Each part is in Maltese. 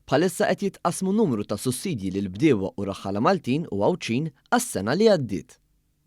Bħalissa qed jitqassmu numru ta' sussidji lill-bdiewa u raħħala Maltin u Għawdxin għas-sena li għaddiet.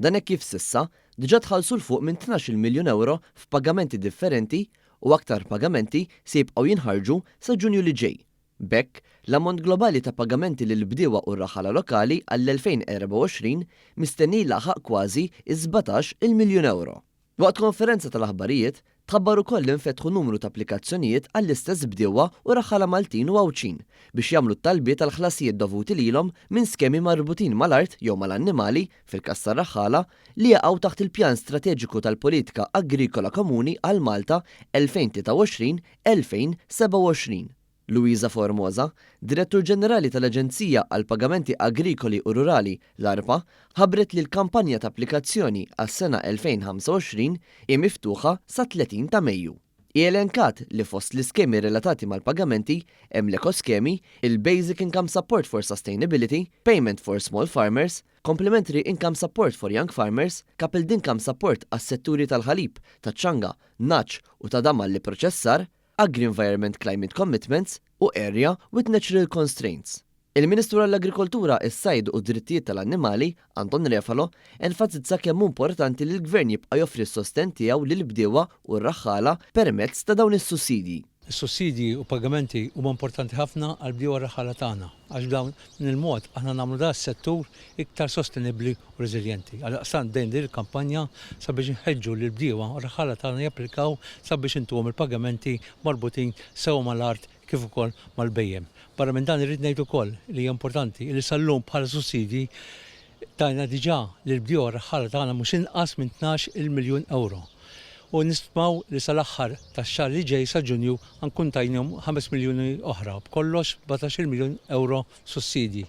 Dan hekk kif s'issa diġà tħallsu 'l fuq minn 12-il miljun ewro f'pagamenti differenti u aktar pagamenti se jibqgħu jinħarġu sa Ġunju li ġej. B'hekk, l-ammont globali ta' pagamenti lill-bdiewa u r-raħħala lokali għall-2024 mistenni jlaħħaq kważi s-17 il miljun ewro. Waqt konferenza tal-aħbarijiet, tħabbar ukoll li nfetħu numru ta' applikazzjonijiet għall-istess bdiewa u raħħala Maltin u Għawdxin biex jagħmlu t-talbiet għal ħlasijiet dovuti lilhom minn skemi marbutin mal-art jew mal-annimali, fil-każ tar-raħħala, li jaqgħu taħt il-Pjan Strateġiku tal-Politika Agrikola Komuni għal Malta 2023 2027. Luisa Formosa, Direttur Ġenerali tal-Aġenzija għall-Pagamenti Agrikoli u Rurali, l-ARPA, ħabbret li l-kampanja ta' applikazzjoni għas-sena 2025 hi miftuħa sat-30 ta' Mejju. Hi elenkat li fost l-iskemi relatati mal-pagamenti hemm l-ekoskemi, il-Basic Income Support for Sustainability, Payment for Small Farmers, Complementary Income Support for Young Farmers, Coupled Income Support għas-setturi tal-ħalib, taċ-ċanga, nagħaġ u ta' dam għall-ipproċessar, Agri-Environment Climate Commitments u Area with Natural Constraints. Il-Ministru għall-Agrikoltura, is-Sajd u d-Drittijiet tal-Annimali, Anton Refalo, enfasizza kemm hu importanti li l-Gvern jibqa' joffri s-sostenn tiegħu lill-bdiewa u r-raħħala permezz ta' dawn is-sussidji. Is-sussidji u pagamenti huma importanti ħafna għall-bdiewa u r-raħħala tagħna għax b'dawn il-mod aħna nagħmlu dan is-settur iktar sostenibbli u reżiljenti. Għaldaqstant bdejna din il-kampanja sabiex inħeġġu lill-bdiewa u r-raħħala tagħna japplikaw sabiex intuhom il-pagamenti marbutin sew mal-art kif ukoll mal-bhejjem. Barra minn dan irrid ngħid ukoll li hija importanti li sal-lum bħala sussidji tajna diġà lill-bdiewa u r-raħħala tagħna mhux inqas minn 12-il miljun ewro u nistmaw li sal-aħħar tax-xahar li ġej sa Ġunju nkun tajnihom 5 miljuni oħra, b'kollox 17-il miljun ewro sussidji.